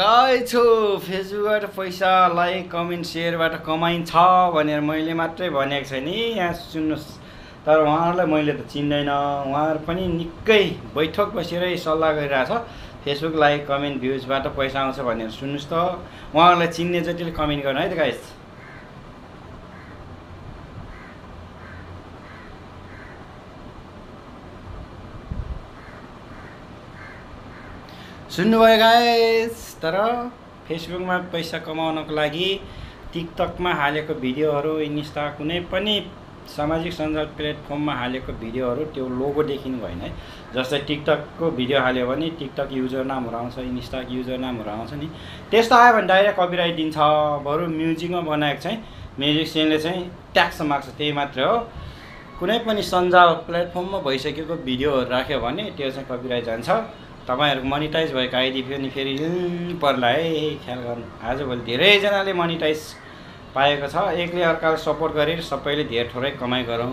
गाइछु फेसबुकबाट पैसा like comment सेयरबाट कमाइन्छ भनेर मैले मात्रै भनेको छैन यहाँ सुन्नुहोस्। तर उहाँहरूलाई मैले त चिन्दैन, उहाँहरू पनि निकै बैठक बसेरै सल्लाह गरिरहेछ फेसबुक लाइक कमेन्ट भ्युजबाट पैसा आउँछ भनेर। सुन्नुहोस् त, उहाँहरूलाई चिन्ने जतिले कमेन्ट गर्नु है त गाइस। सुन्नुभयो गाइस। तर फेसबुकमा पैसा कमाउनको लागि टिकटकमा हालेको भिडियोहरू, इन्स्टा कुनै पनि सामाजिक सञ्जाल प्लेटफर्ममा हालेको भिडियोहरू त्यो लोगो देखिनु भएन है। जस्तै टिकटकको भिडियो हाल्यो भने टिकटक युजर नामहरू आउँछ, इन्स्टाको युजर नामहरू आउँछ नि, त्यस्तो आयो भने डाइरेक्ट कपिराइट दिन्छ। बरु म्युजिकमा बनाएको चाहिँ म्युजिसियनले चाहिँ ट्याक्स माग्छ, त्यही मात्रै हो। कुनै पनि सञ्जाल प्लेटफर्ममा भइसकेको भिडियोहरू राख्यो भने त्यो चाहिँ कपिराइट जान्छ। तपाईहरुको मोनिटाइज भएको आइडी पनि फेरि पर्ला है, ख्याल गर्नु। आजभोलि धेरैजनाले मोनिटाइज पाएको छ। एकले अर्कालाई सपोर्ट गरेर सबैले धेर थोरै कमाइ गरौँ।